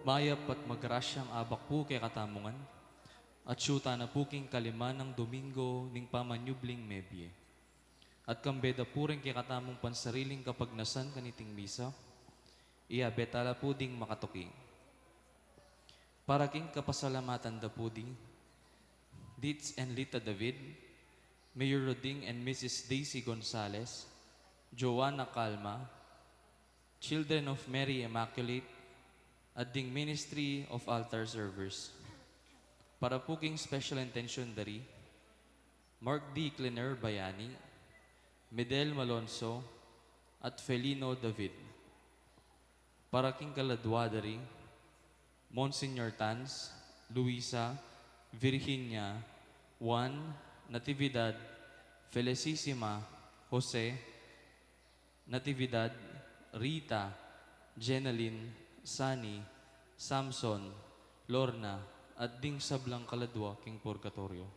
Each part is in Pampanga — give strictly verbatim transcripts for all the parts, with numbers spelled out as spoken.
Mayap at magrasyang abak pu kekatamu ngan, at atyu tana pu king kalima nang Domingo ning pamanyubling mebie. At kambe da pu ring kekatamung pansariling kapagnasan kaniting misa, iyabe tala pu ding makatuki. Para king kapasalamatan da pu di Ditz and Lita David, Mayor Roding and Missus Daisy Gonzalez, Joanna Calma, Children of Mary Immaculate, at ding Ministry of Altar Servers. Para pu king special intention da ri Mark D. Cleaner Bayani, Medel Malonzo, at Felino David. Para king kaladua da ri Monsignor Tans, Luisa, Virginia, Juan, Natividad, Felicissima, Jose, Natividad, Rita, Jenaline, Sani, Samson, Lorna, at ding sablang kaladua king purgatoryo.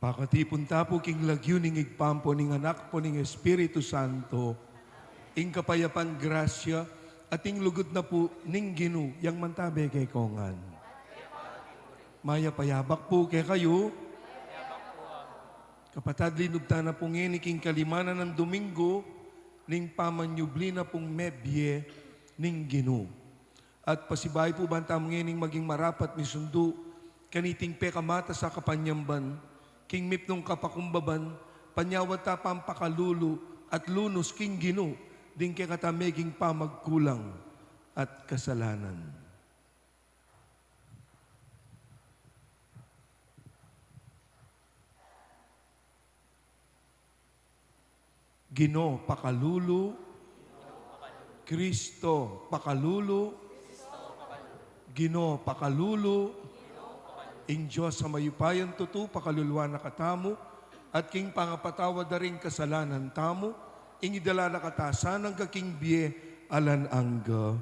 Pakatipun ta pu king lagyu ning Ibpa, ampo ning Anak, ampo ning Espiritu Santo. Ing kapayapan, grasya, at ing lugud na pu ning Ginu, yang mantabe kekongan. Mayap a abak pu kekayu. Kapatad, linub tana pu ngeni king kalima na nang Domingo ning pamanyubli na pung mebie ning Ginu. At pasibayu pu ban tamu ngening maging marapat misundu kaniting pekamatas a kapanyamban, king mipnung kapakumbaban, panyawad ta pampakalulu at lunus king Ginu ding kekatang meging pamagkulang. at kasalanan. Ginu, pakalulu. Kristo, pakalulu. Ginu, pakalulu. Ing Dios a mayupayang tutu, pakaluluan na katamu, at king pangapatawad da ring kasalanan tamu, ing idala na katamu sana king bie alang angga.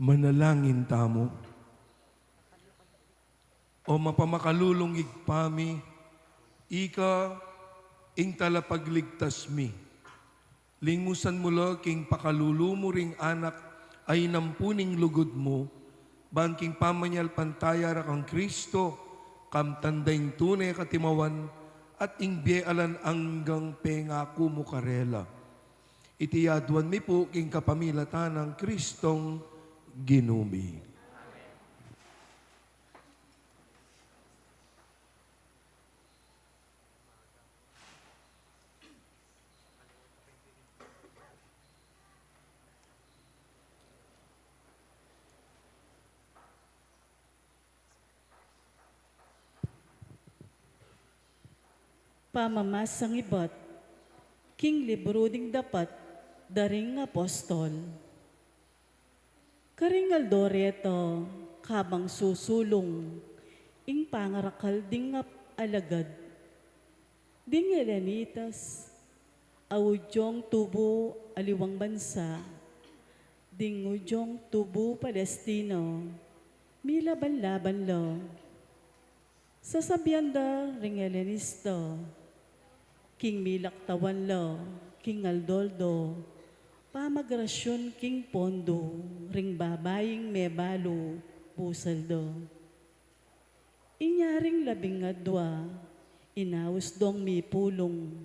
Manalangin tamu. O mapamakalulung Ibpa mi, ika ing talapagligtas mi. Lingusan mu la king pakalulu mu ring anak a inampu ning lugud mu, ban king pamanyalpantaya ra kang Kristo, kamtan da ing tune katimawan at ing bie alang anggang pengaku mu karela. Iti aduan mi pu king kapamilatan nang Kristong Ginu mi. Pamamasang ibat king libru ding Dapat da ring Apostol. Karing aldo reta, kabang susulung ing pangarakal ding ap-, alagad, ding Helenitas, a Hudiong tubu aliwang bansa, ding Hudiong tubu Palestina, milaban-laban la. Sasabian da ring Helenista, king milaktawan la king aldo-aldo, pamagrasyun king pondu ring babaing mebalu, busal da. Inya ring labing adua, inaus dong mipulung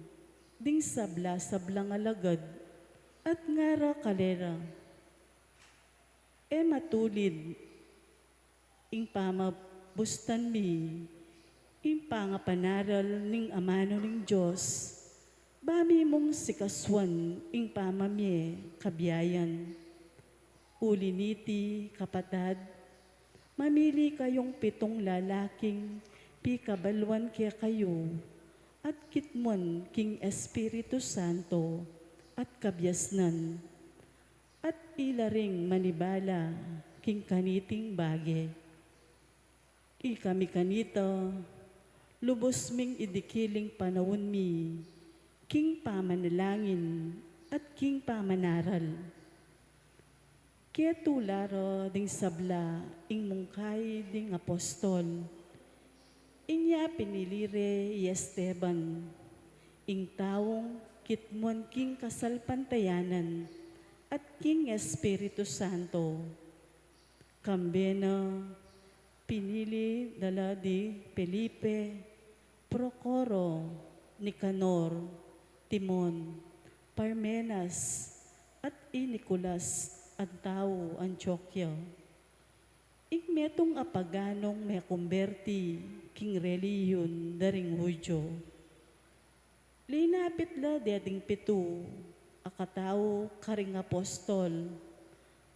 ding sabla-sablang alagad, at ngara karela, e matulid ing pamabustan mi ing pangapanaral ning amanu ning Dios, ba mi mung sikasuan ing pamamie kabiayan. Uli niti, kapatad, mamili kayung pitung lalaking pikabaluan kekayu at kitmuan king Espiritu Santo at kabiasnan, at ila ring manibala king kaniting bage. Ikami kanita, lubus ming idikiling panaun mi, King pamanalangin at king pamanaral. Ketula ra ding sabla ing mungkay ding apostol. Inya pinili re i Esteban, ing taung kitmuan king kasalpantayanan at king Espiritu Santo. Kambe na pinili da la di Felipe, Procoro, Nicanor, Timon, Parmenas, at i Nicolas, a tau Antioquia. Ing metung a paganung mekumberti king relihiyon da ring Judio. Linapit la deting pitu a katau karing apostol,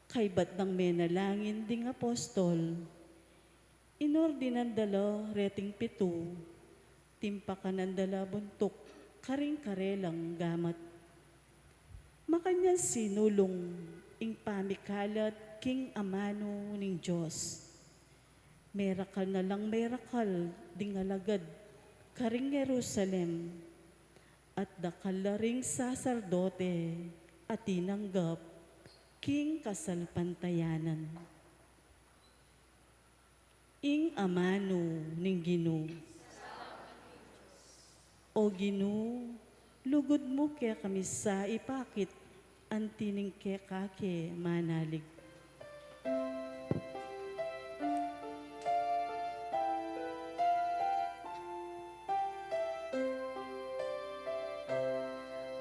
kaybat dang menalangin ding apostol. Inordinan da la reting pitu, timpakanan da la buntuk karing karelang gamat. Makanyan sinulung ing pamikalat king amanu ning Dios. Merakal na lang merakal ding alagad karing Jerusalem, at dakal la ring saserdote a tinanggap king kasalpantayanan. Ing amanu ning Ginu. O Ginu, lugud mu kekami sa ipakit anti ning keka ke manalig.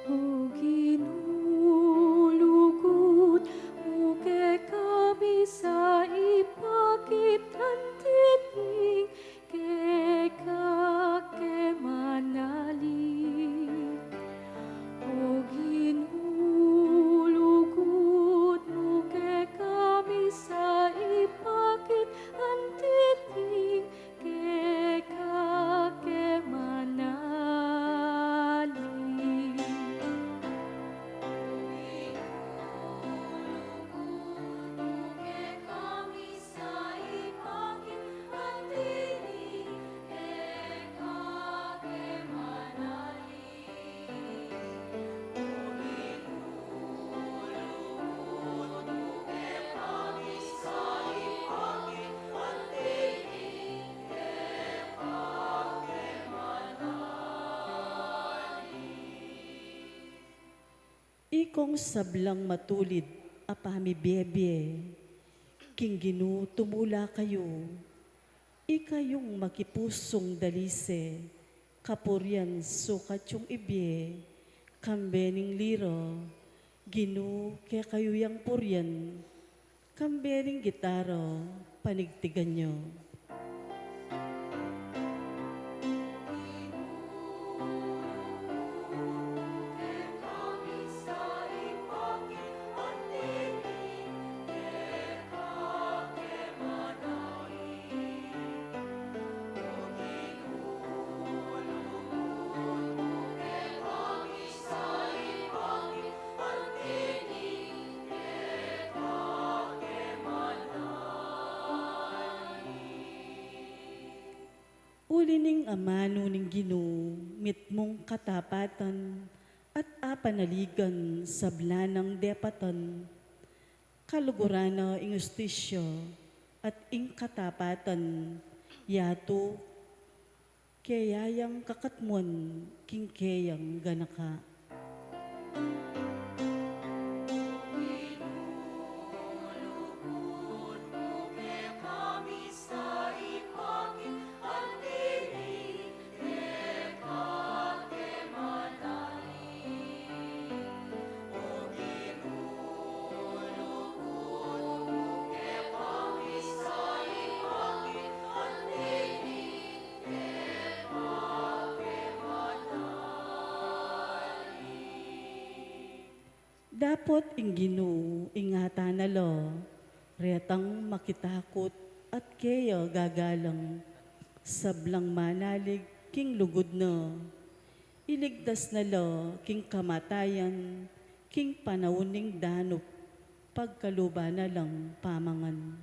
O Ginu, lugud mu kekami sa ipakit anti ning keka ke manalig. O Ginu, lugud mu kekami sa ipakit anti ning keka ke manalig. Ikong sablang matulid a pamibiebie, king Ginu tumula kayu. Ikayung makipusung dalise, kapurian sukat yung ibie, kambe ning lira, Ginu kekayu yang purian, kambe ning gitara, panigtigan yu. Uli ning amanu ning Ginu, mitmung katapatan at apanaligan sabla nang depatan, kaluguran na ing ustisya at ing katapatan, yatu keyang kakatmuan king keyang ganaka. Dapot ing Ginu ingatan na la retang makitakut at keya gagalang, sablang manalig king lugud na. Iligtas na la king kamatayan, king panaun ning danup, pagkaluban na lang pamangan.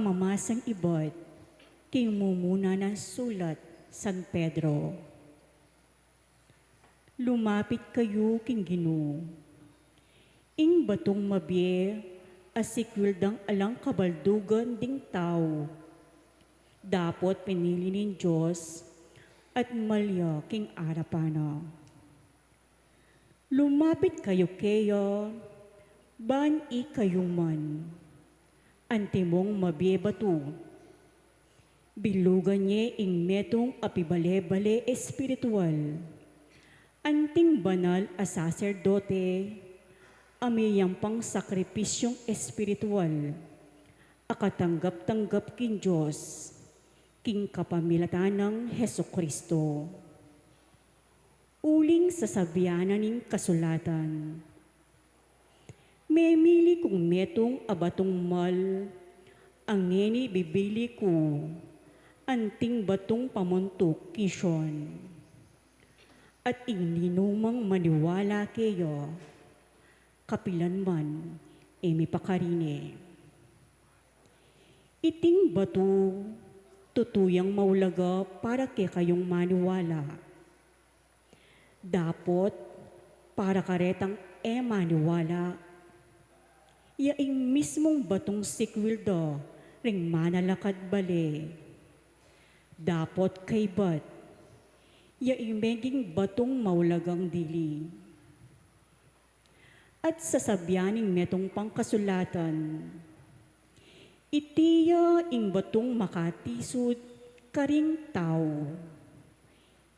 Pamamasang ibat king mumuna nang sulat San Pedro. Lumapit kayu king Ginu, ing batung mabie a sikwil dang alang kabaldugan ding tau, dapot pinili ning Dios at malya king arapan na. Lumapit kayu keya, ban ikayu man, antimong mabie batu, bilugan ye ing metung a pibale-bale espiritual, anting banal a saserdote, a miyampang sakripisyung espiritual, a katanggap-tanggap king Dios, king kapamilatan nang Jesucristo. Uling sasabian na ning kasulatan, "Memili kung metung a batung mal, a ngeni bibili ku, anting batung pamuntuk king Sion. At ing ninumang maniwala keya, kapilan man e mipakarine." Iting batu, tutu yang maulaga para kekayung maniwala. Dapot, para karetang e maniwala, ya ing mismung batung sikwil da ring manalakad bale, dapot kaybat, ya ing meging batung maulagang dili. At sasabian ning metung pang kasulatan, "Iti ya ing batung makatisud karing tau.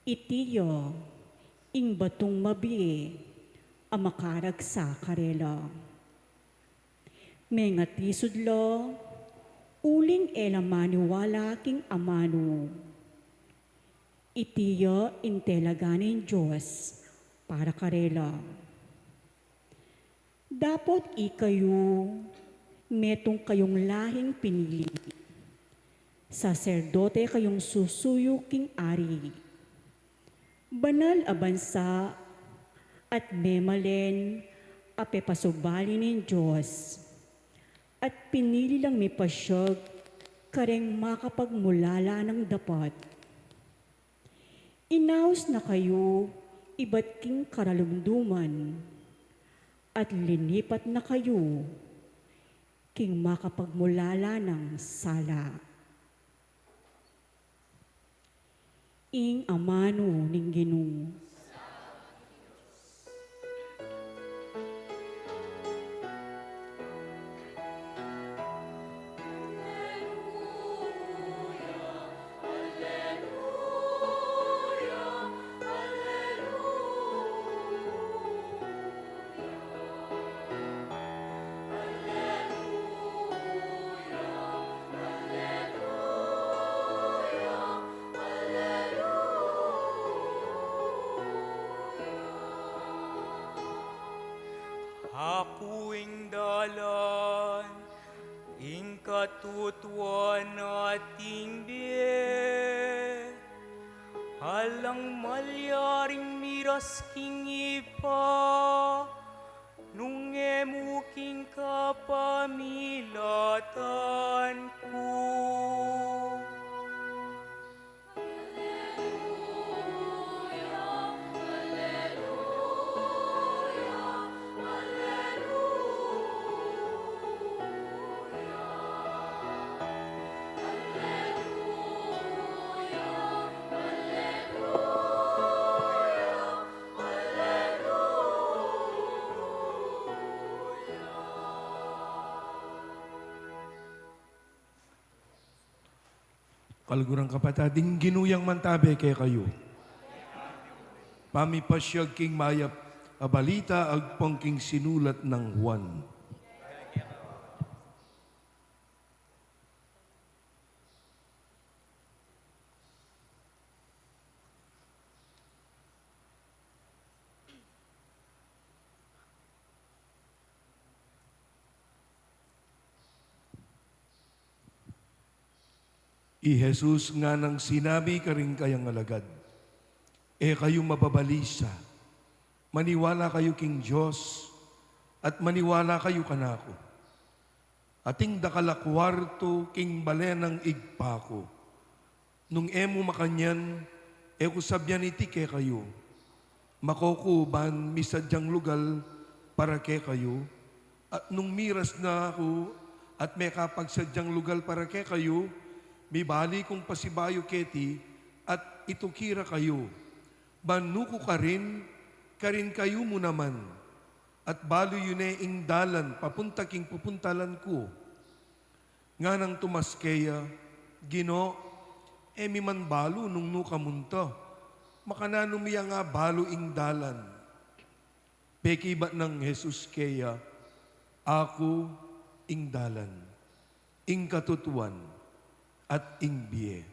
Iti ya ing batung mabie a makaragsa karela." Mengatisud la, uling e la maniwala king amanu. Iti ya ing talaga ning Dios para karela. Dapot ikayu, metung kayung lahing pinili, saserdote kayung susuyu king ari, banal a bansa, at memalen a pepasubali ning Dios, at pinili lang mipasyag kareng makapagmulala nang dapat. Inaus na kayu ibat king karalumduman, at linipat na kayu king makapagmulala nang sala. Ing amanu ning Ginu. Aku ing dalan, ing katutuan, at ing bie. Alang malyaring miras king Ibpa, nung e mu king kapamilatan ku. Kaluguran kapatad, ing Ginu yang mantabe kekayu. Pamipasyag king mayap a balita agpang king sinulat nang Juan. I Jesus nganang sinabi karing kayang alagad, "E kayu mababalisa, maniwala kayu king Dios, at maniwala kayu kanaku. Ating dakal a kuartu king bale nang Ibpa ku. Nung e mu makanyan, e ku sabian iti kekayu. Mako ku ban misadyang lugal para kekayu, at nung miras na ku at mekapagsadyang lugal para kekayu, mibalik kung pasibayu keti at ituki ra kayu. Ban nu ku karin, karin kayu mu naman, at balu yu ne ing dalan papunta king pupuntalan ku. Nganang Tomas keya, Ginu, e mi man balu nung nu ka munta. Makananu mi a nga balu ing dalan? Pekibat nang Jesus keya, Aku ing dalan, ing katutuan, at ing bie.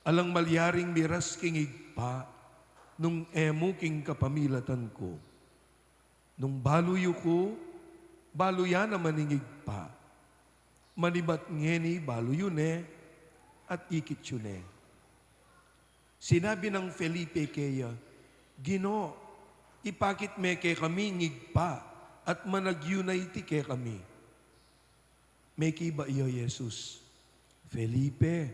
Alang malyaring miras king Ibpa nung e mu king kapamilatan ku. Nung balu yu ku, balu ya naman ing Ibpa. Manibat ngeni balu yu ne at ikit yu ne. Sinabi nang Felipe keya, Ginu, ipakit me kekami ing Ibpa, at managyu na iti kekami. Mekibat ya i Jesus, Felipe,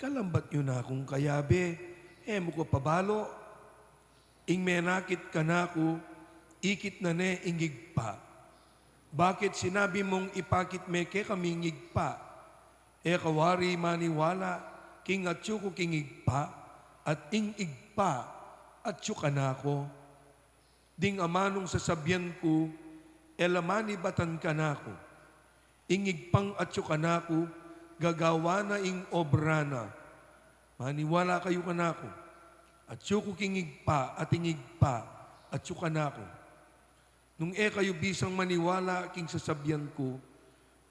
kalambat yu na kung kayabe, e mu ku pa balu? Ing menakit kanaku, ikit na ne ing Ibpa. Bakit sinabi mung ipakit me kekami ing Ibpa? E ka wari maniwala king atyu ku king Ibpa, at ing Ibpa atyu kanaku? Ding amanung sasabian ku, e la manibatan kanaku. Ing Ibpang atyu kanaku, gagawan na ing obra na. Maniwala kayu kanaku. Atyu ku king Ibpa, at ing Ibpa atyu kanaku. Nung e kayu bisang maniwala king sasabian ku,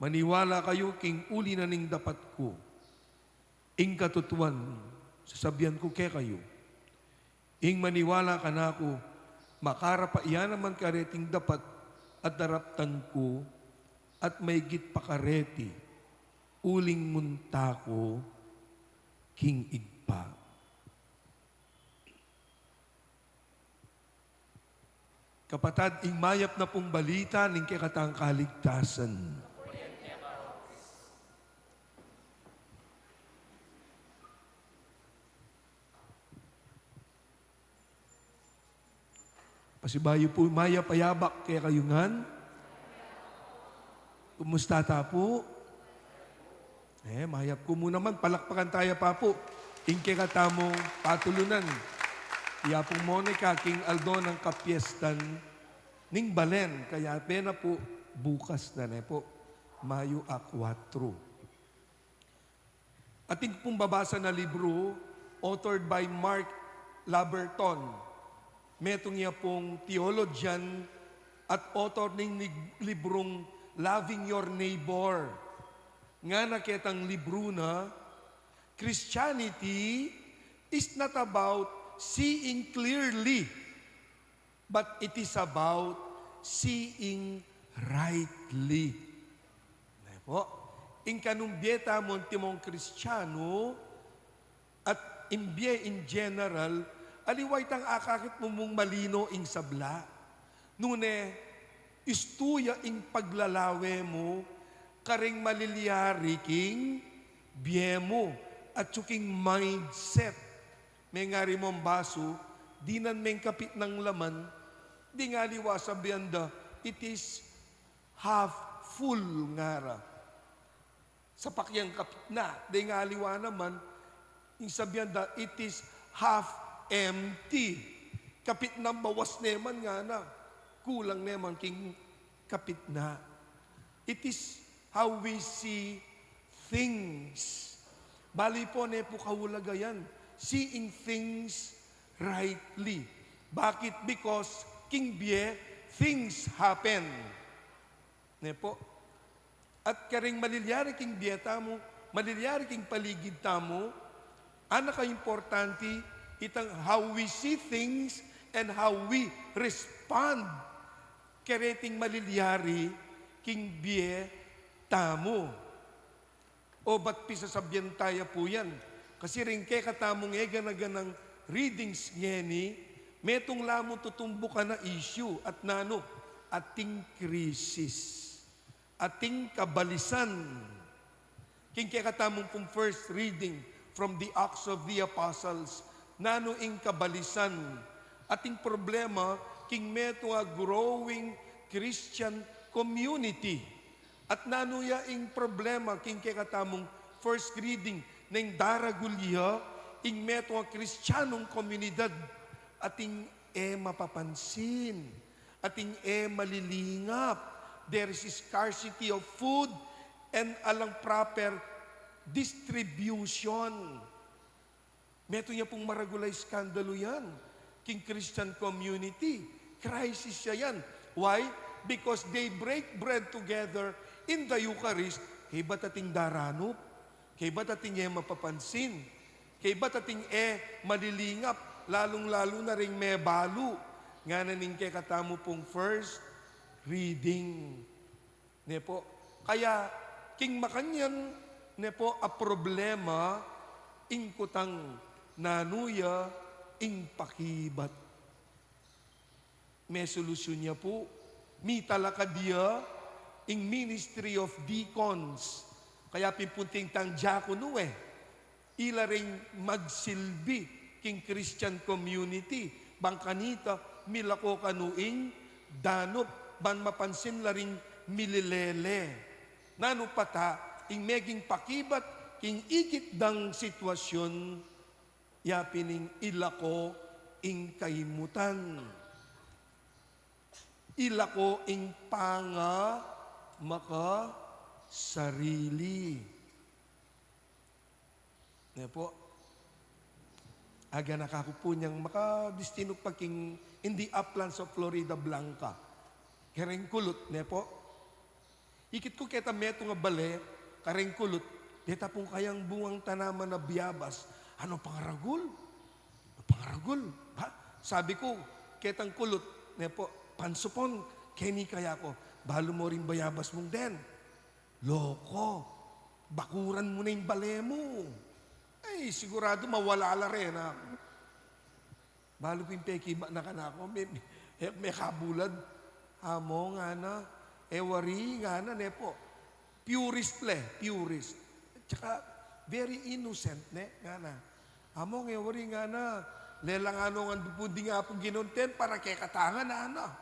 maniwala kayu king uli na ning dapat ku. Ing katutuan, sasabian ku kekayu, ing maniwala kanaku, makarapa ya naman kareting dapat a daraptan ku, at maigit pa kareti, uling munta ku king Ibpa. Kapatad, ing mayap na pung balita ning kekatang kaligtasan. Pasibayu pu, mayap a yabak kekayu ngan. Kumusta ta pu? E, mayap ku mu naman, palakpakan taya pa pu ing kekatamung patulunan. I Apung Monica king aldo nang kapiestan ning balen, kayabe na pu, bukas na ne pu, Mayo a kuatro. Atin pung babasa na libru, authored by Mark Laverton. Metung ya pung theologian at author ning lig-, librung Loving Your Neighbor. Ngana ketang libru na, Christianity is not about seeing clearly, but it is about seeing rightly. Ne pu? Ing kanung bie tamu antimong Kristianu, at ing bie in general, aliwa itang akakit mu mung malino ing sabla. Nune, istu ya ing paglalawe mu kareng malilyari king bie mu, atyu king mindset. Mengari mung basu, dinan mengkapit nang laman, ding aliwa sabian da, it is half full, ngara. Sapak yang kapitna, ding aliwa naman, ing sabian da, it is half empty. Kapitnang bawas ne man, ngana, kulang ne man king kapitna. It is how we see things. Bali pu, ne pu kaulaga yan, seeing things rightly. Bakit? Because king bie, things happen. Ne pu? At kareng malilyari king bie tamu, malilyari king paligid tamu, ana kaimportante itang how we see things and how we respond kareting malilyari king bie tamu. O bat pisasabian taya pu yan? Kasi ring kekatamung egana-ganang readings ngeni, metung la mung tutumbukan a issue, at nanu? Ating krisis. ating kabalisan. King kekatamung pung first reading from the Acts of the Apostles, nanu ing kabalisan? Ating problema king metung a growing Christian community. At nanu ya ing problema king kekatamung first reading? Neng daragul ya ing metung a Kristianong komunidad, ating e mapapansin, ating e malilingap. There is scarcity of food and alang proper distribution. Metung ya pung maragul a iskandalu yan king Christian community. Crisis ya yan. Why? Because they break bread together in the Eucharist. Kaybat ating daranup, kaybat ating e mapapansin, kaybat ating e malilingap, lalung-lalu na ring mebalu. Ngana ning kekatamu pung first reading. Ne po? Kaya, king makanyan, ne po, a problema, ing kutang nanu ya ing pakibat. Me solusyun ya pu, mitalakad ya ing Ministry of Deacons. Kaya pin pung tintang diakono e. Ila ring magsilbi king Christian community, bang kanita milako kanu ing danup, ban mapansin la ring mililele. Nanu pa ta ing meging pakibat king ikit dang sitwasyun, ya pin ing ilako ing kaimutan. Ilako ing pangamakasarili. Ne po? Aganaka ku pu nyang makadistinu pa king in the uplands of Floridablanca. Kareng kulut, ne po? Ikit ku keta metung a bale, kareng kulut, deta pung kayang bungang tanaman a biyabas. Ano pangaragul? Ano pangaragul? Ba? Sabi ku, ketang kulut, ne po, pansupon, keni kaya ko, balu mo ring bayabas mung den. Loko, bakuran mu na ing bale mu. Ay, siguradu mawala la rena. Balu pin pekibat na kanaku, me, me, mekabulad. Amo, ngana, e wari, ngana, ne po. Purist le, purist. Tsaka, very innocent, ne, ngana. Amo, e wari, ngana, lelang ano ngan pun ding Apung Ginu ten para kekata ngan, ana.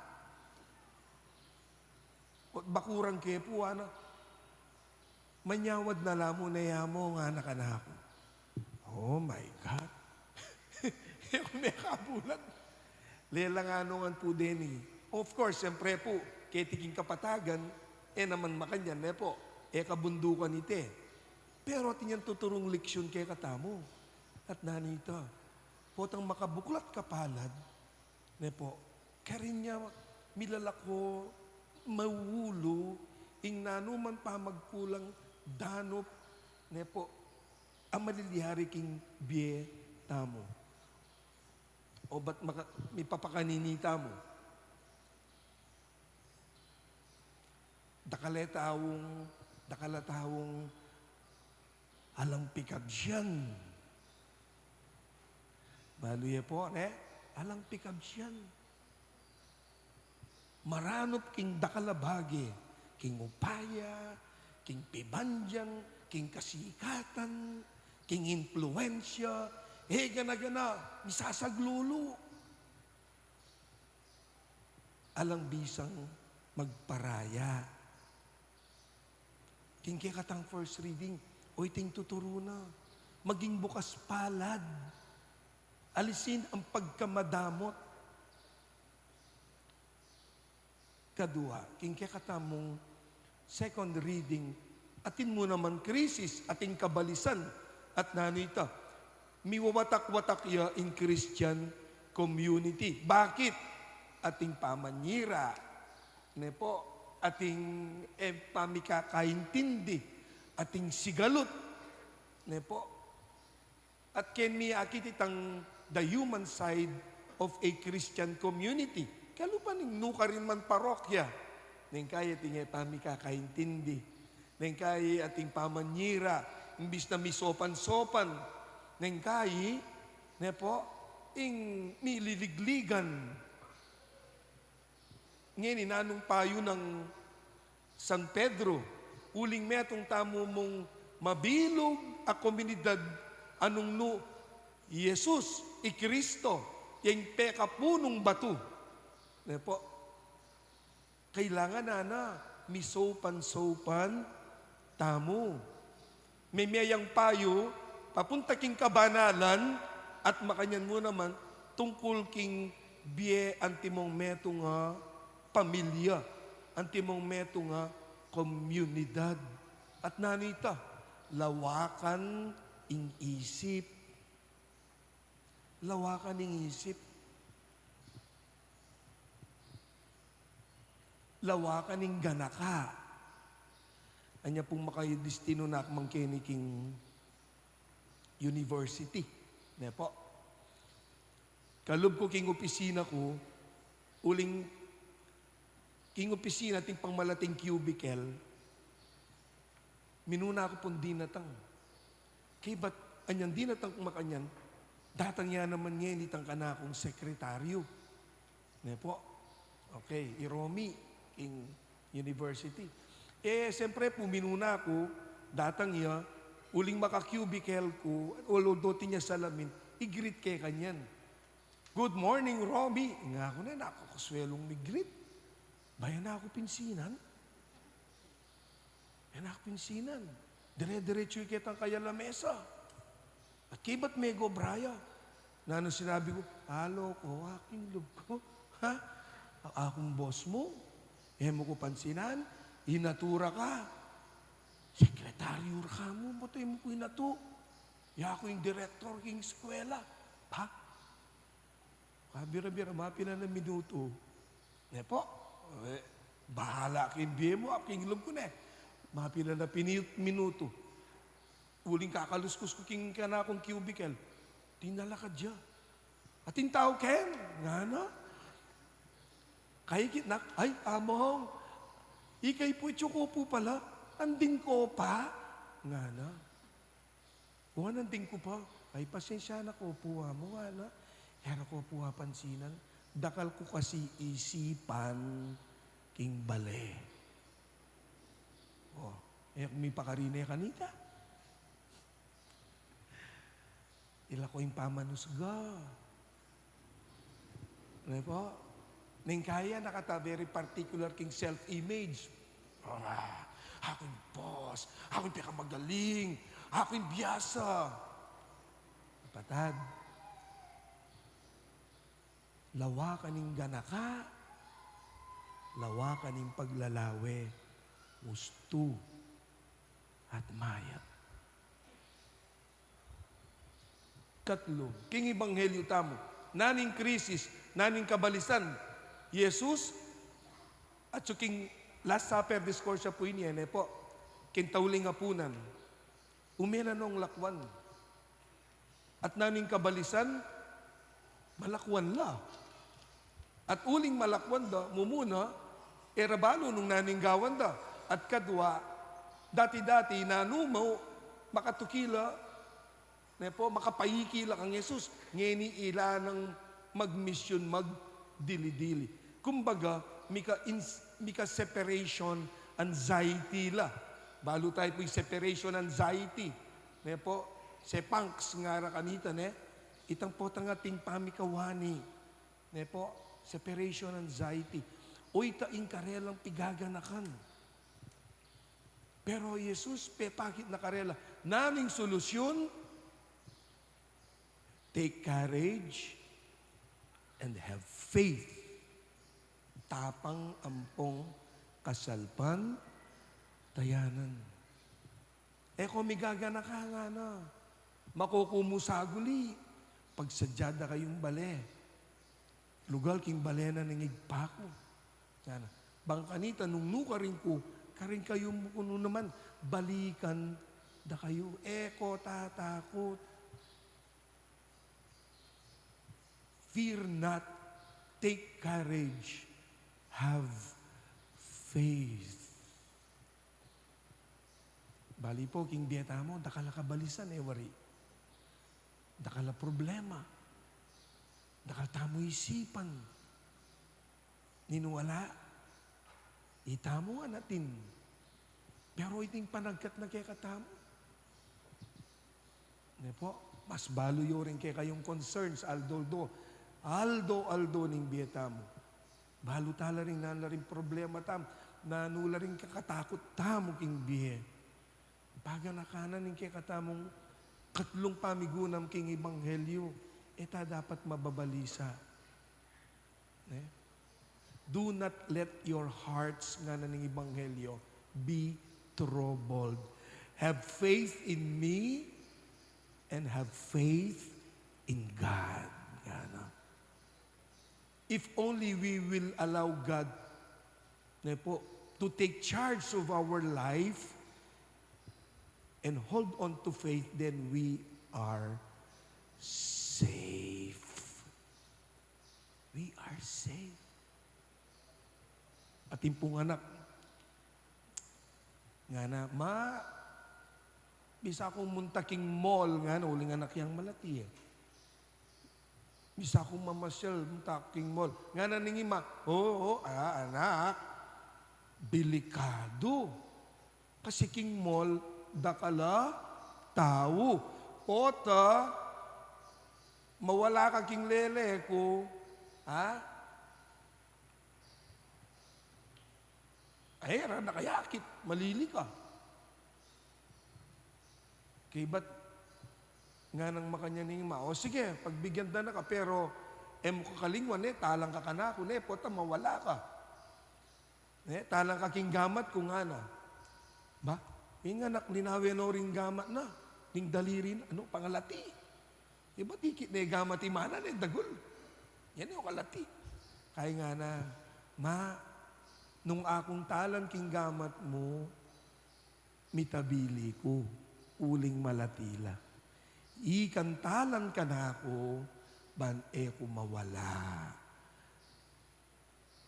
Bakuran ke pu, ana. Manyawad na la mu ne, amo, ngana kanaku. Oh my God. E ku mekabulad. Lelang ano ngan pu deni. Of course, siyempre pu, keti king kapatagan, e naman makanyan, ne po? E kabundukan ite. Pero atin yang tuturung leksyon kekatamu. At nanu ita, potang makabuklat kapalad, ne po, karin ya milalako, maulu, ing nanu man pamagkulang danup, ne po, a malilyari king bie tamu. O bat maka-, mipapakanini tamu? Dakal a taung, dakal a taung alang pikabsian. Balu ye po, ne? Alang pikabsian. Maranup king dakal a bage, king upaya, king pibandian, king kasikatan, king impluensya, e gana-gana, misasaglulu. Alang bisang magparaya. King kekatang first reading, o iting tuturu na, maging bukas palad. Alisin ang pagkamadamot. Kadua, king kekatamung second reading, atin mu naman krisis, atin kabalisan, at nanu ita, miwawatak-watak ya ing Christian community. Bakit? Ating pamanyira, ne po, ating, eh, pamikakaintindi, ating sigalut, ne po. At ken mi akit itang the human side of a Christian community. Kalupa ning nukarin man parokya, neng kayi ating e pamikakaintindi, neng kayi ating pamanyira, imbis na misopan-sopan, neng kayi, ne po, ing mililigligan. Ngeni, nanung payu nang San Pedro, uling metung tamu mung mabilug a komunidad a nung nu i Jesus, i Kristo, yang pekapunung batu. Ne po? Kailangan na, na, misaupan-saupan tamu. Memie yang payu, papunta king kabanalan, at makanyan mu naman, tungkul king bie antimong metung a pamilya, antimong metung a komunidad. At nanu ita, lawakan ing isip. Lawakan ing isip. Lawakan ing ganaka. Anya pung makadistinu na ak mang keni king university. Ne po? Kalub ku king opisina ku, uling king opisina, atin pang malating cubicle, minuna ku pung dinatang. Kaybat anyang dinatang kung makanyan, datang ya naman ngeni itang kanakung sekretaryu. Ne po? Okay, i Romy, king university. E, siyempre, pung minuna ku, datang ya, uling maka-cubicle ku, although atin ya salamin, i-greet ke kanyan. "Good morning, Romy." Nga ku ne, naku, kaswelung mi-greet. Bayan na ku pinsinan. Bayan na ku pinsinan. Dire-diretsu ya ketang kaya lamesa. At kaybat mego braya. Nanu sinabi ku, "Alo ko, aking lub ku. Ha? Akung boss mu? E mu ku pansinan? Inatu ra ka. Sekretaryu ra ka mu, ba't e mu ku inatu? Yaku ing direktor king eskwela." Ha? Kabira-bira, mapilan a minutu. Ne po? E, bahala king bie mu, aking lub ku ne. Mapilan a pini-, minutu. Uling kakaluskus ku king kanakung cubicle. Tinalakad ya. "Atin tau ken?" ngana. Kaikit na ku, "Ay, Among, ika pu, itsu ko pu pala. Anding ko pa?" ngana. "O, anding ku pa." "Ay, pasensya na ko pu, Among, ngana. E ra ko pu apansinan. Dakal ku kasi isipan king bale." O, e ku mipakarine kanita. Ila ko ing pamanusga. Ne po? Neng kaya na kata very particular king self-image. "Ah, aku ing boss, aku ing pekamagaling, aku ing biasa." Kapatad, lawakan ing ganaka, lawakan ing paglalawe, ustu at mayap. Katlu, king ebanghelyu tamu, nanu ing krisis, nanu ing kabalisan, Jesus, at su king Last Supper discourse ya pu ini, e ne po, king tauling apunan, ume na nong lakwan. At nanu ing kabalisan, malakwan la. At uling malakwan da, mumuna, e ra balu nung nanu ing gawan da. At kadwa, dati-dati, nanu mu, makatuki la, ne po, makapaiki la kang Jesus. Ngeni ila nang magmisyun, magdili-dili. Kumbaga, mika ins-, mika separation anxiety la. Balu tayu pu ing separation anxiety. Ne po, sepangs ngara kanita, ne? Itang potang ating pamikawani. Ne po, separation anxiety. O ita ing karelang pigaganakan. Pero Jesus, pepakit na karela, nanu ing solusyun? Take courage and have faith. Tapang ampong kasalpantayanan. E ko migaganaka, ngana. Makuku mu saguli, pagsadya da kayung bale. Lugal king bale na ning Ibpa ku, ngana. Bang kanita nung nukarin ku, karin kayu mu ku nu naman, balikan da kayu. E ko tatakut. Fear not, take courage, have faith. Bali po, king bie tamu, dakal a kabalisan, e wari. Dakal a problema. Dakal tamu isipan. Ninu ala, Itamu ngan atin. Pero iting panagkat na kekatamu, ne pu, mas balu yu rin kekayung concerns, aldo-aldo, aldo-aldo ning bie tamu. Balu tala rin nanu la ring problema tamu, nanu la ring kakatakut tamu king bie. Paganakanan ing kekatamung katlung pamigunam king ebanghelyu, e ta dapat mababalisa. Ne? Do not let your hearts, ngana ning ebanghelyu, be troubled. Have faith in me and have faith in God. Ngana. If only we will allow God, ne pu, to take charge of our life and hold on to faith, then we are safe. We are safe. Atin pung anak, ngana, "Ma, bisa kung munta king mall?" Ngana, uling anak yang malati e. "Bisa kung mamasyal, munta king mall?" Ngana ning ima, "Oo, ah, anak, delikadu. Kasi king mall, dakal a tau. Pota mawala ka king lele ku, ha? Ay, ara na kaya kit, malili ka." Kaybat nganang makanyan ning ima, "O sige, pagbigyan da na ka, pero e mu kakalingwan, e talang ka kanaku, ne pota mawala ka. Ne, talang ka king gamat ku," ngana. Ba, ing anak, linawen no ring gamat na, ning daliri na, anu, pangalati. Ibat ikit ne gamat i ma na, ne dagul. Yan yung kalati. Kaya ngana, "Ma, nung akung talan king gamat mu, mitabili ku, uling malati la. Ikang talan kanaku, ban e ku mawala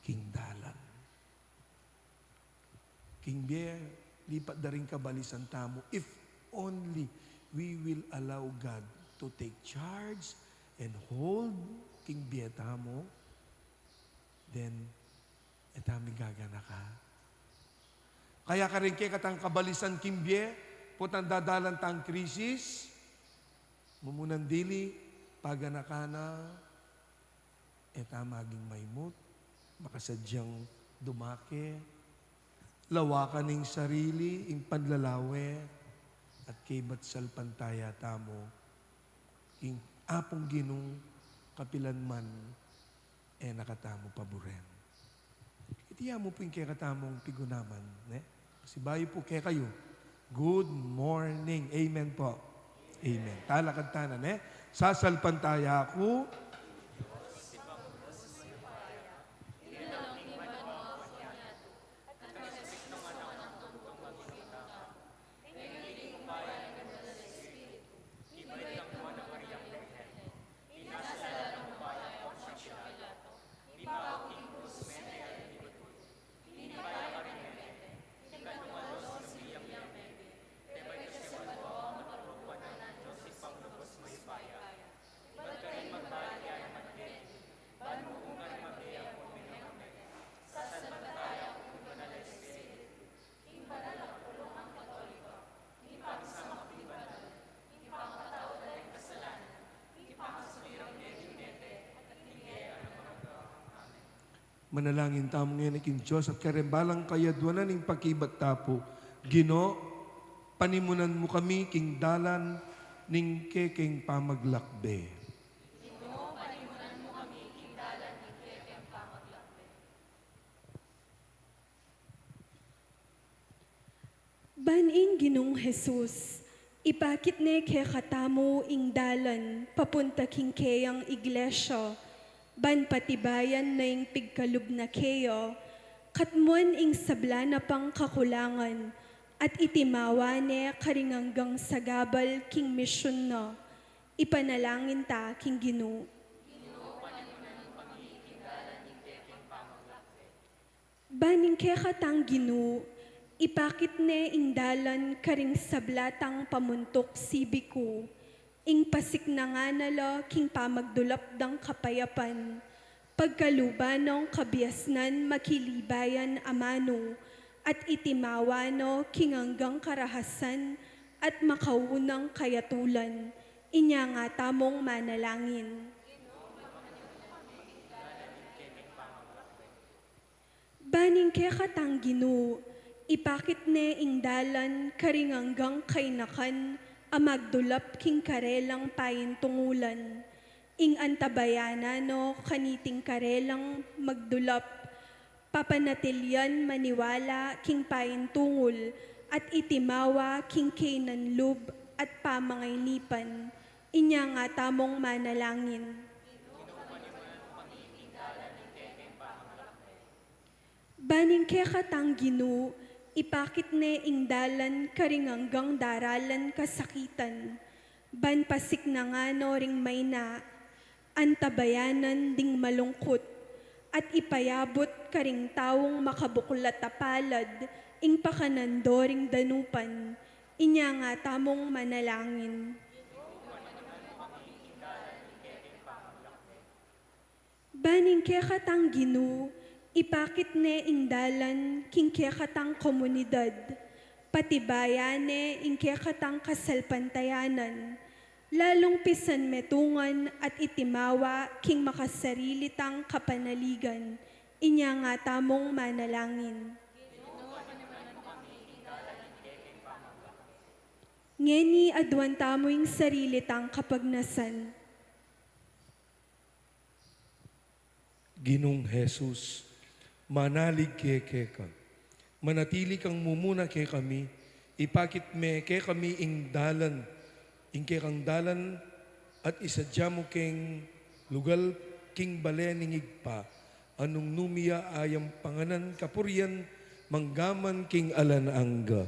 king dalan." King bie, lipat da ring kabalisan tamu. If only we will allow God to take charge and hold king bie tamu, then e tamu gaganaka. Kaya karing kekatang kabalisan king bie, potang dadalan tang krisis, mumunan dili, paganaka na, e ta maging maimut, makasadyang dumake, lawakan ing sarili, ing panlalawe, at kaybat salpantaya tamu king Apung Ginu, kapilan man e na katamu paburen. Iti ya mu pu ing kekatamung pigunaman, ne? Pasibayu pu kekayu. Good morning. Amen pu. Amen. Talakad tana, ne? Sasalpantaya ku. Manalangin tamu ngeni king Dios at kareng balang kayadwanan ing pakibat ta pu. Ginu, panimunan mu kami king dalan ning kekeng pamaglakbe. Ban ing Ginung Jesus, ipakit ne kekatamu ing dalan papunta king keyang iglesia, ban patibayan na ing pigkalub na keya, katmuan ing sabla na pang kakulangan, at itimawa ne karing anggang sagabal king misyun na. Ipanalangin ta king Ginu. Ban ing kekatang Ginu, ipakit ne ing dalan karing sabla tang pamuntuk sibiku, ing pasiknangan na la king pamagdulap dang kapayapan, Pagkaluban nong kabiasnan makilibayan amanu, at itimawa no king anggang karahasan at makaunang kayatulan. Inya nga tamong manalangin. Ban ing kekatang Ginu, ipakit ne ing dalan karing anggang kainakan a magdulap king karelang paintungulan. Ing antabayanan no kaniting karelang magdulap, papanatilian maniwala king paintungul at itimawa king kaynan lub at pamangainipan. Inya nga tamong manalangin. Ban ing kekatang Ginu, ipakit ne ing dalan karing anggang daralan kasakitan, ban pasiknangan no ring maina, antabayanan ding malungkut, at ipayabut karing taung makabuklat a palad ing pakanan do ring danupan. Inya nga tamong manalangin. Ban ing kekatang Ginu, ipakit ne ing dalan king kekatang komunidad, patibayan ne ing kekatang kasalpantayanan, lalung pisanmetungan at itimawa king makasarili tang kapanaligan. Inya nga tamong manalangin. Ngeni aduan tamu ing sarili tang kapagnasan. Ginung Jesus, manalig ke keka. Manatili kang mumuna kekami, ipakit me kekami ing dalan, ing kekang dalan, at isadya mu keng lugal king bale ning Ibpa, a nung nu mie a yang panganan kapurian, manggaman king alang angga.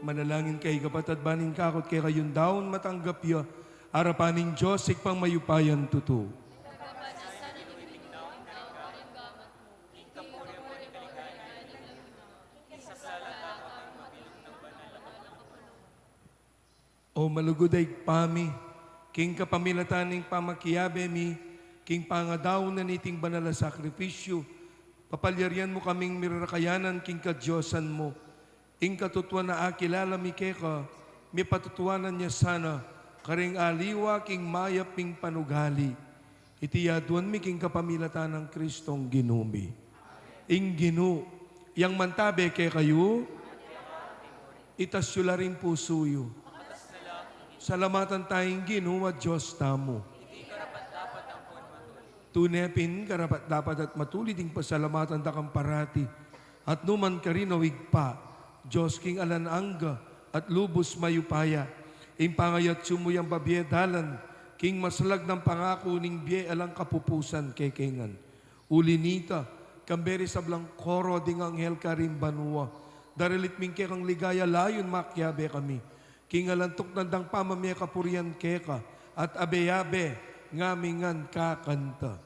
Manalangin kayu, kapatad, ban ing kakut kekayung daun matanggap ya arapan ning Dios Ibpang mayupayang tutu. O malugud a Ibpa mi, king kapamilatan ning pamakiabe mi king pangadaun na niting banal a sakrifisyu, papalyarian mu kaming mirarakayanan king kadiosan mu. Ing katutuan a akilala mi keka, mipatutuanan ya sana karing aliwa king mayap ming panugali. Iti aduan mi king kapamilatan nang Kristong Ginu mi. Ing Ginu yang mantabe kekayu. Itas yu la ring pusu yu. Salamatan taya ing Ginu a Dios tamu. Tune pin karapat-dapat at matulid ing pasalamatan da kang parati at nu man karin, o Ibpa, Dios king alang angga at lubus mayupaya. Ing pangayatsu mu yang babie dalan king maslag nang pangaku ning bie alang kapupusan kekami ngan. Uli nita, kambe ring sablang koro ding anghel karing banua, daralit mi ing kekang ligaya, layun makiabe kami king alang tuknang dang pamamie kapurian keka at abe-abe ngami ngan kakanta.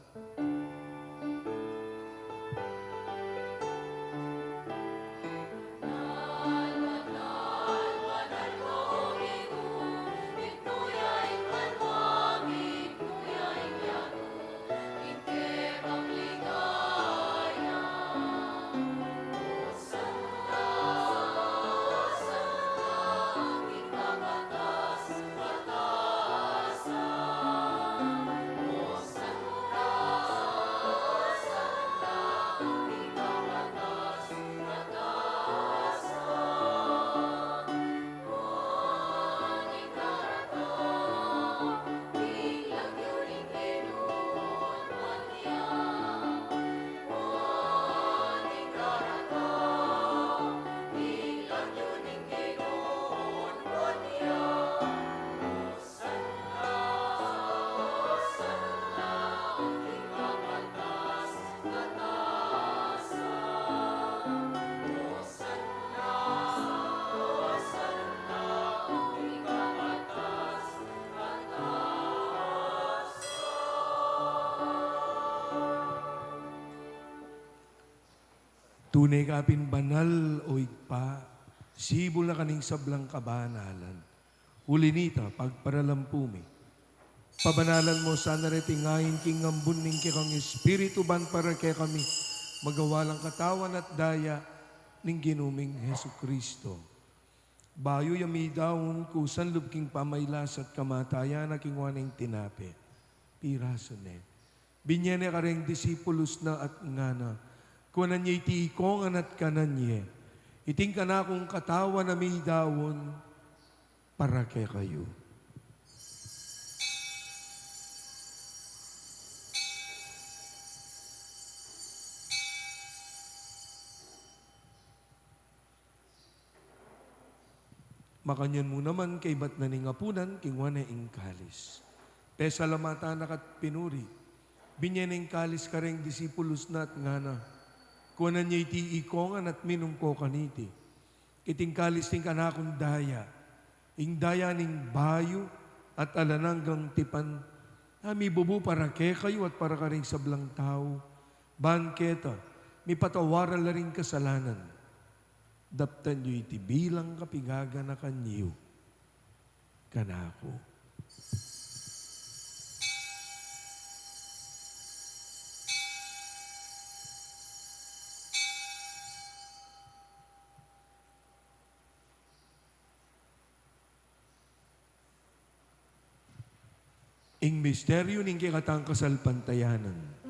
Tune ka pin banal, o Ibpa, sibul na kaning sablang kabanalan. Uli nita, pagparalampu mi, pabanalan mu sana reting ain king ambun ning kekang Espiritu, ban para kekami magawa lang katawan at daya ning Ginu ming Jesucristo. Bayu ya midaun, kusan lub king pamailas at kamatayan na, kinua ne ing tinape, pirasu ne, binye ne kareng disipulus na at ngana: Kuanan ye iti ikong ngan at kanan ye. Iti ing kanakung katawan a midaun para kekayu. Makanyan mu naman, kaybat na ning apunan, kinua ne ing kalis, pesalamatan na ka't pinuri, binye ne ing kalis kareng disipulus na at ngana: Kuanan ye iti ikong ngan at minum ko kaniti. Iti ing kalis ning kanakung daya, ing daya ning bayu at alang anggang tipan, a mibubu para kekayu at para karing sablang tau, ban keta mipatawaran la ring kasalanan. Daptan yu iti bilang kapigaganakan yu kanaku. Ing misteryu ning kekatang kasalpantayanan.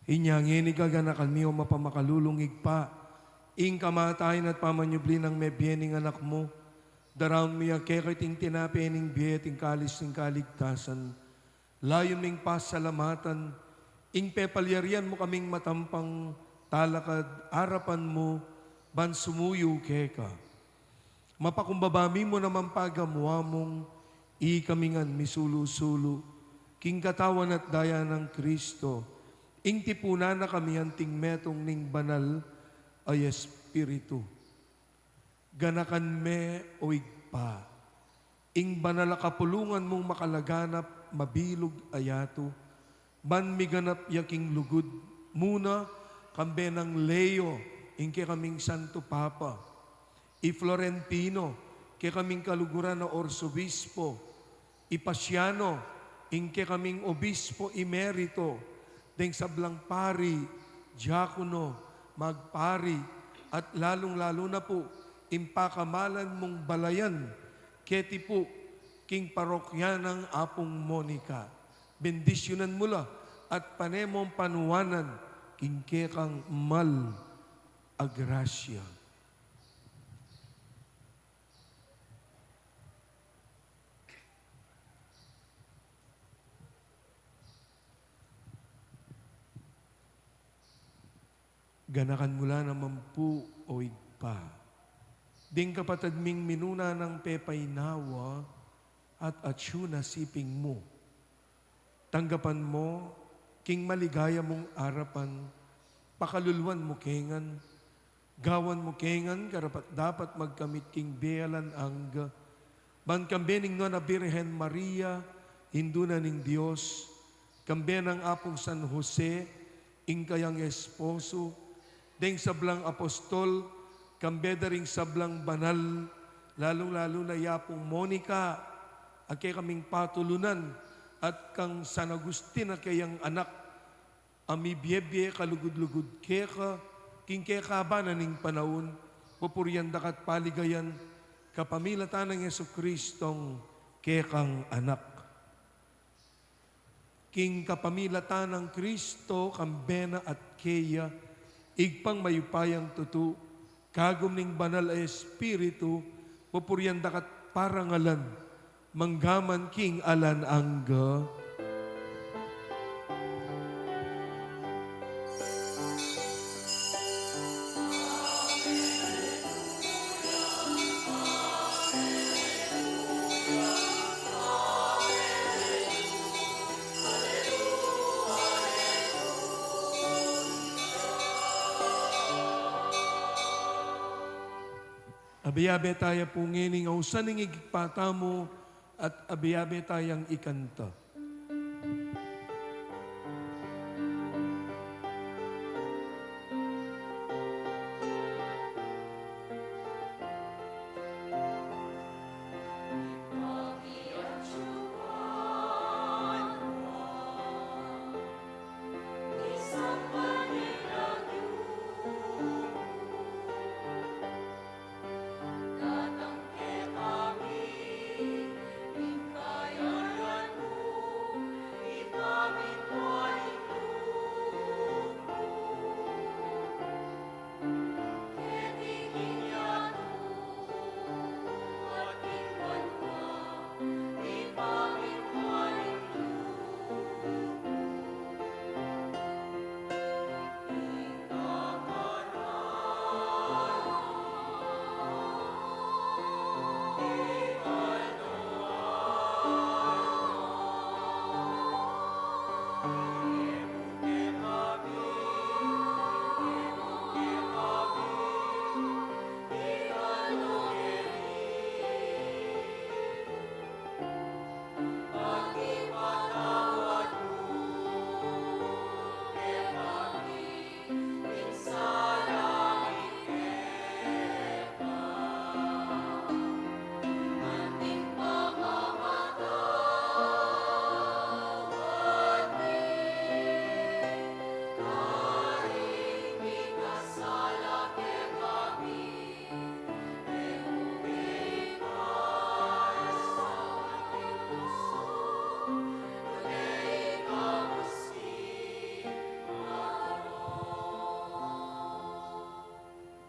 Inya ngeni gaganakan mi, o mapamakalulung Ibpa, ing kamatayan at pamanyubli nang mebie ning Anak mu, daraun mi keka iting tinape ning bie at ing kalis ning kaligtasan. Layun ming pasalamatan ing pepalyarian mu kaming matampang talakad arapan mu ban sumuyu keka. Mapakumbaba mi mu naman pagamuan mung ikami ngan misulu-sulu king katawan at daya nang Kristo, ing tipunan na kami anting metung ning Banal a Espiritu. Ganakan me, o Ibpa, ing banal a kapulungan mung makalaganap, mabilug a yatu, ban miganap ya king lugud mu na, kambe nang Leo, ing kekaming Santo Papa, i Florentino, kekaming kaluguran a Arsobispo, i Pasiano, ing kekaming Obispo Emerito, deng sablang pari, diakono, magpari, at lalung-lalu na pu, ing pakamalan mung balayan, keti pu, king parokya nang Apung Monica. Bendisyunan mu la at pane mung panuanan king kekang mal a grasya. Ganakan mu la naman pu, o Ibpa, ding kapatad ming minuna nang pepainawa at atyu na siping mu. Tanggapan mu king maligaya mung arapan, pakaluluan mu ke ngan, gawan mu ke ngan karapat-dapat magkamit king bie alang angga, ban kambe ning Nuan a Birhen Maria, Indu na ning Dios, kambe nang Apung San Jose, ing kayang esposo, deng sablang apostol, kambe da ring sablang banal, lalung-lalu na i Apung Monica, a kekaming patulunan, at kang San Agustin a keyang anak, a mibie-bie kalugud-lugud keka, king kekaban na ning panaun, pupurian da ka at paligayan, kapamilatan nang Jesucristong kekang Anak. King kapamilatan nang Kristo, kambe na at keya, Ibpang mayupayang tutu, kagum ning Banal a Espiritu, pupurian da ka at parangalan, manggaman king alang angga. Abe-abe taya pu ngening ausan ning Ibpa tamu, at abe-abe tayang ikanta.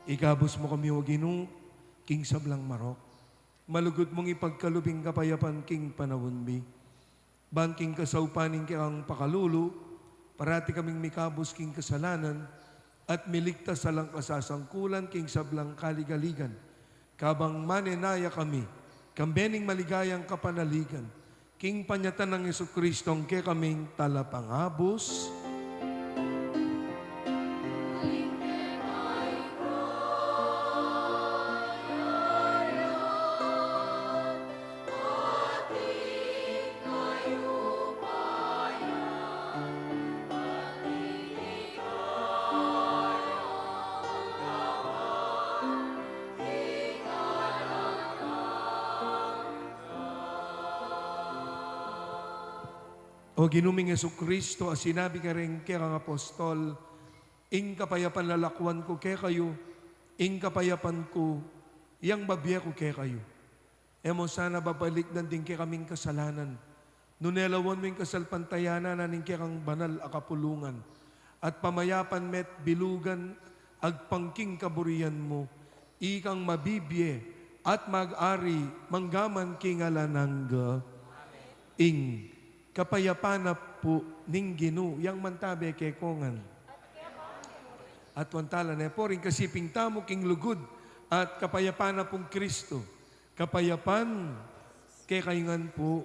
Ikabus mu kami, O Ginu, king sablang marok. Malugud mung ipagkalub ing kapayapan king panaun mi. Ban king kasaupan ning kekang pakalulu, parati kaming mikabus king kasalanan, at miligtas alang kasasangkulan king sablang kaligaligan. Kabang manenaya kami, kambe ning maligayang kapanaligan, king panyatang nang Jesucristo, ing kekaming Talapangabus. O Ginu ming Jesucristo, a sinabi kareng kekang apostol, ing kapayapan lalakuan ku kekayu, ing kapayapan ku yang babie ku kekayu. E mu sana babalikdan ding kekaming kasalanan, nune lawan mu ing kasalpantayanan na ning kekang banal a kapulungan, at pamayapan me't bilugan agpang king kaburian mu, ikang mabibie at mag-ari manggaman king alang angga. Ing kapayapan na pu ning Ginu yang mantabe kekongan. At wantala ne pu ring kasiping tamu king lugud at kapayapan na pung Kristo. Kapayapan kekayu ngan pu.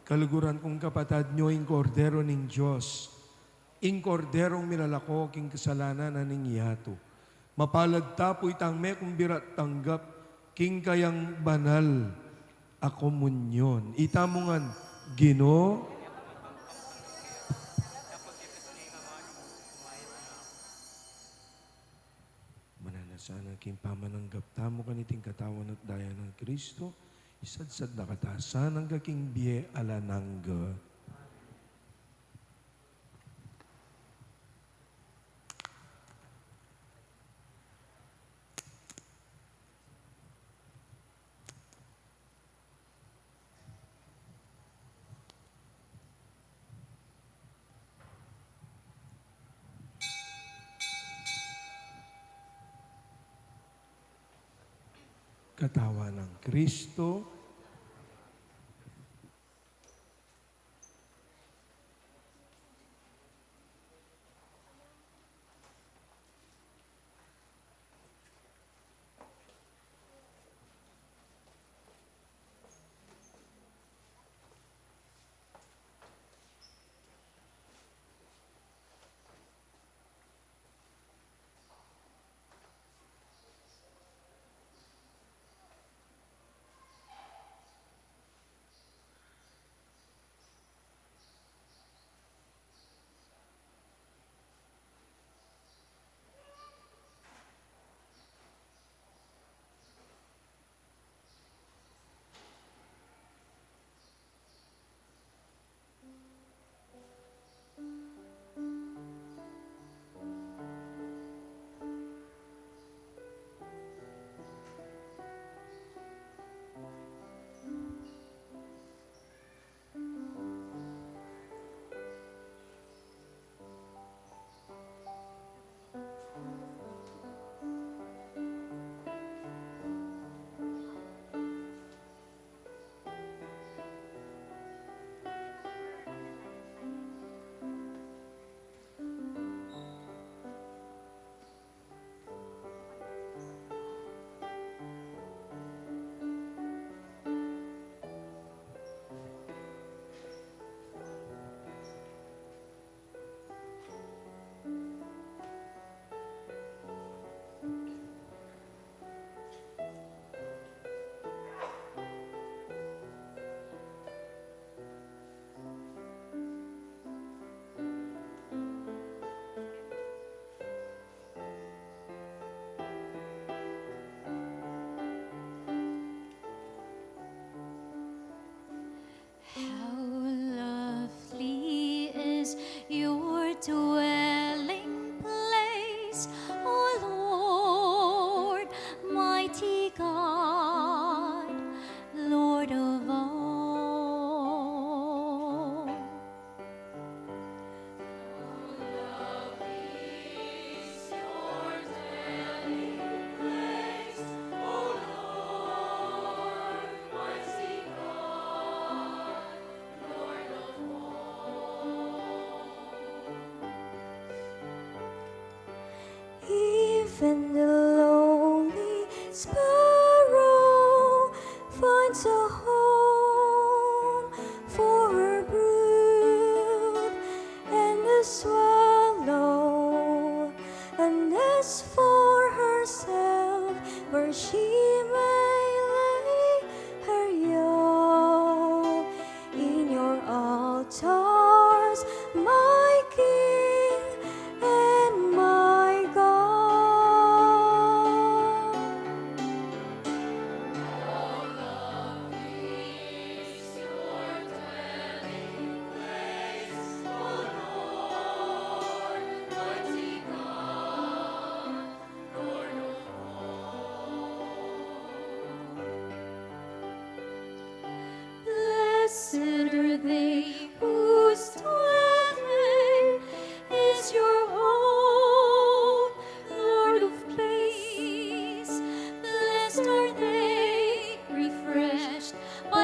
Kaluguran kung kapatad, nyo ing Kordero ning Dios, ing Korderong milalako king kasalanan na ning yatu. Mapalad ta pu itang mekumbira at tanggap king kayang banal a komunyon. Itamu ngan, Ginu. Mananu sana king pamananggap tamu kaniting katawan at daya nang Kristo, isadsad na katamu sana angga king bie alang angga. Katawan nang Kristo.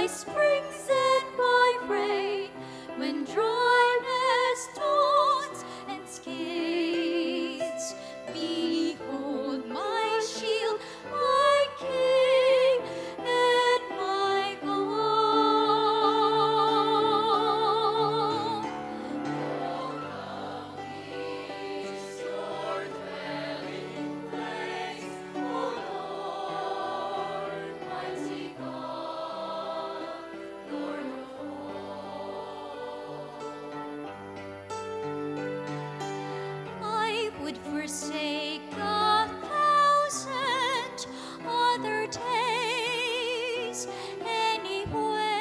Springs and by rain, when dryness taunts and scaths, behold my shield, my King, and my God. Your dwelling place, O Lord, mighty God, Lord of all. I would forsake a thousand other days anywhere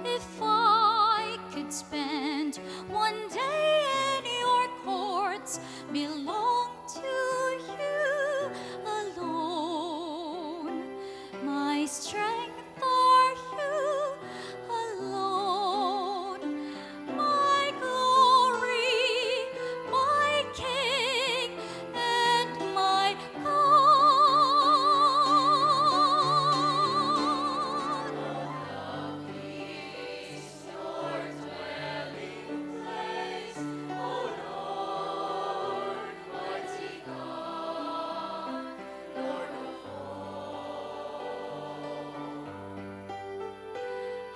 if I could spend one day in your courts. Belong to you alone. My strength for you alone. My glory, my King, and my God. Your dwelling place, O Lord, mighty God, Lord of all.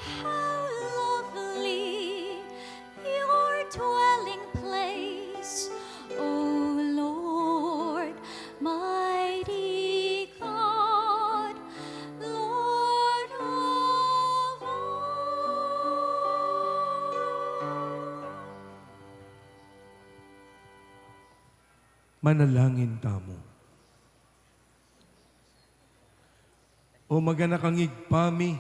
How lovely your dwelling place, O Lord, mighty God, Lord of all. Manalangin tamu. O maganakang Ibpa mi,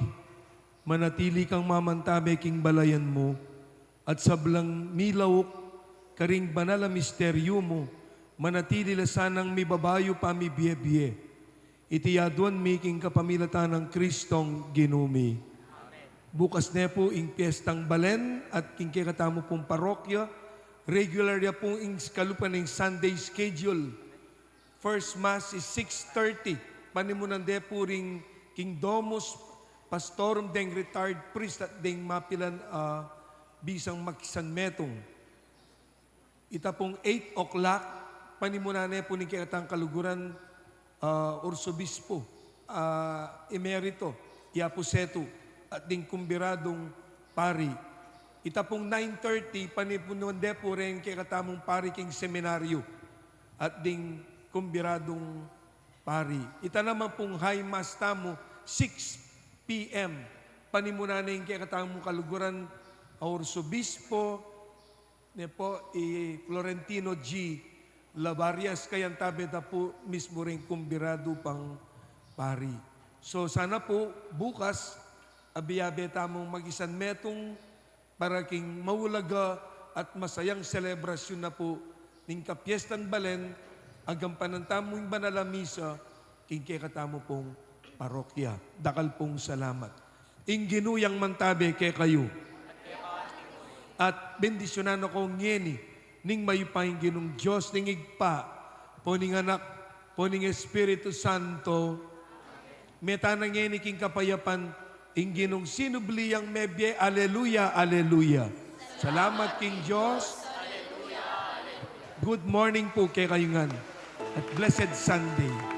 manatili kang mamantabe king balayan mu, at sablang milauk karing banal a misteryu mu, manatili la sanang mibabayu pamibie-bie. Iti aduan mi king kapamilatan nang Kristong Ginu mi. Bukas ne pu ing Piestang Balen at king kekatamu pung parokya, regular ya pu ing kalupa ning Sunday schedule. First Mass is six thirty. Panimunan de pu ring king Domus Pastorum deng retired priest at deng mapilan a bisang makisanmetung. Ita pung eight o'clock, panimunan ne pu ning kekatang kaluguran, ah, Arsobispo, ah, Emerito, i Apu Setu, at ding kumbiradung pari. Ita pung nine thirty, panimunan de pu reng kekatamung pari king seminaryu, at ding kumbiradung pari. Ita naman pung High Mass tamu, six P M. Panimunan ne ing kekatamung kaluguran a Arsobispo, ne pu i Florentino G. Labarias, kayantabe da pu mismu ring kumbiradu pang pari. So, sana pu bukas, abe-abe tamung makisanmetung para king maulaga at masayang selebrasyun na pu ning Kapiestan Balen, agampanan tamu ing banal a misa king kekatamu pung parokya. Dakal pung salamat. Ing Ginu yang mantabe kekayu. At bendisyunan na ko ngeni ning mayupayang Ginung Dios, ning Ibpa, pu ning Anak, pu ning Espiritu Santo. Meta na ngeni king kapayapan ing Ginung sinubli yang mebie. Aleluya, aleluya. Salamat king Dios. Good morning pu kekayu ngan. At blessed Sunday.